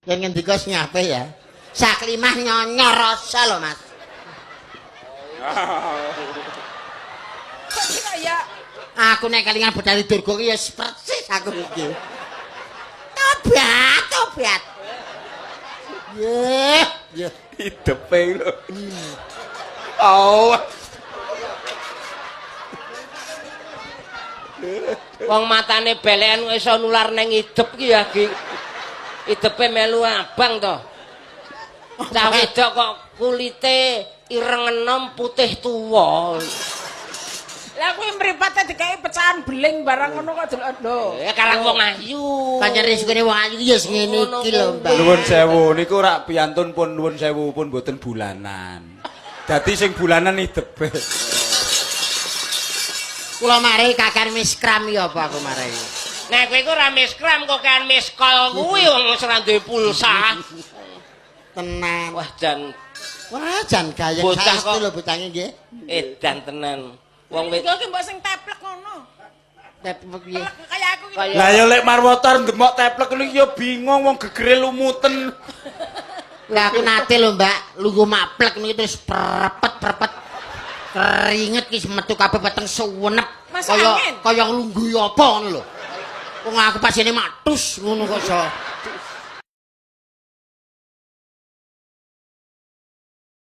Yen ngendika sing apik ya. Saklimah nyonyor rasa lho, Mas. Kok iki kaya Aku nek kelingan Betari Durga ki ya persis aku iki. Tobat, tobat. Yeh, yeh. Idepe lho. Oh. Wong matane belekan kok iso nular neng idep ki ya Gi. Idepe melu abang to. Cah wedok kok kulite ireng enom putih tuwa. Lah kuwi mripate dikeki pecahan beling barang ngono kok delok lho. Eh karang wong ayu. Pancen resikone wong ayu ya sing ngene iki lho, Mbak. Nuwun sewu niku rak piyantun pun nuwun sewu pun mboten bulanan. Dadi sing bulanan idepe. Kula mari kakan miskram ya apa aku mari. Nek kowe iku ora miskram kok kan miskol kuwi wong wis ora duwe pulsa. Tenan. Wah jan Wah, jan gayeng Bocah saestu kok. lho bocahe nggih. Edan tenan. Wong Iki wedok ki mbok sing teplek ngono. Teplek piye? Teplek kaya aku iki. Kaya- Lah ya lek marwata arep ndemok teplek niku ya bingung wong gegere lumuten. Lah aku nate lho, Mbak, lungguh maplek niku terus prepet-prepet. Keringet ki metu kabeh peteng suwenep. Masuk Kaya angin? kaya nglungguhi apa ngono lho. Wong aku pasine matus ngono kok iso.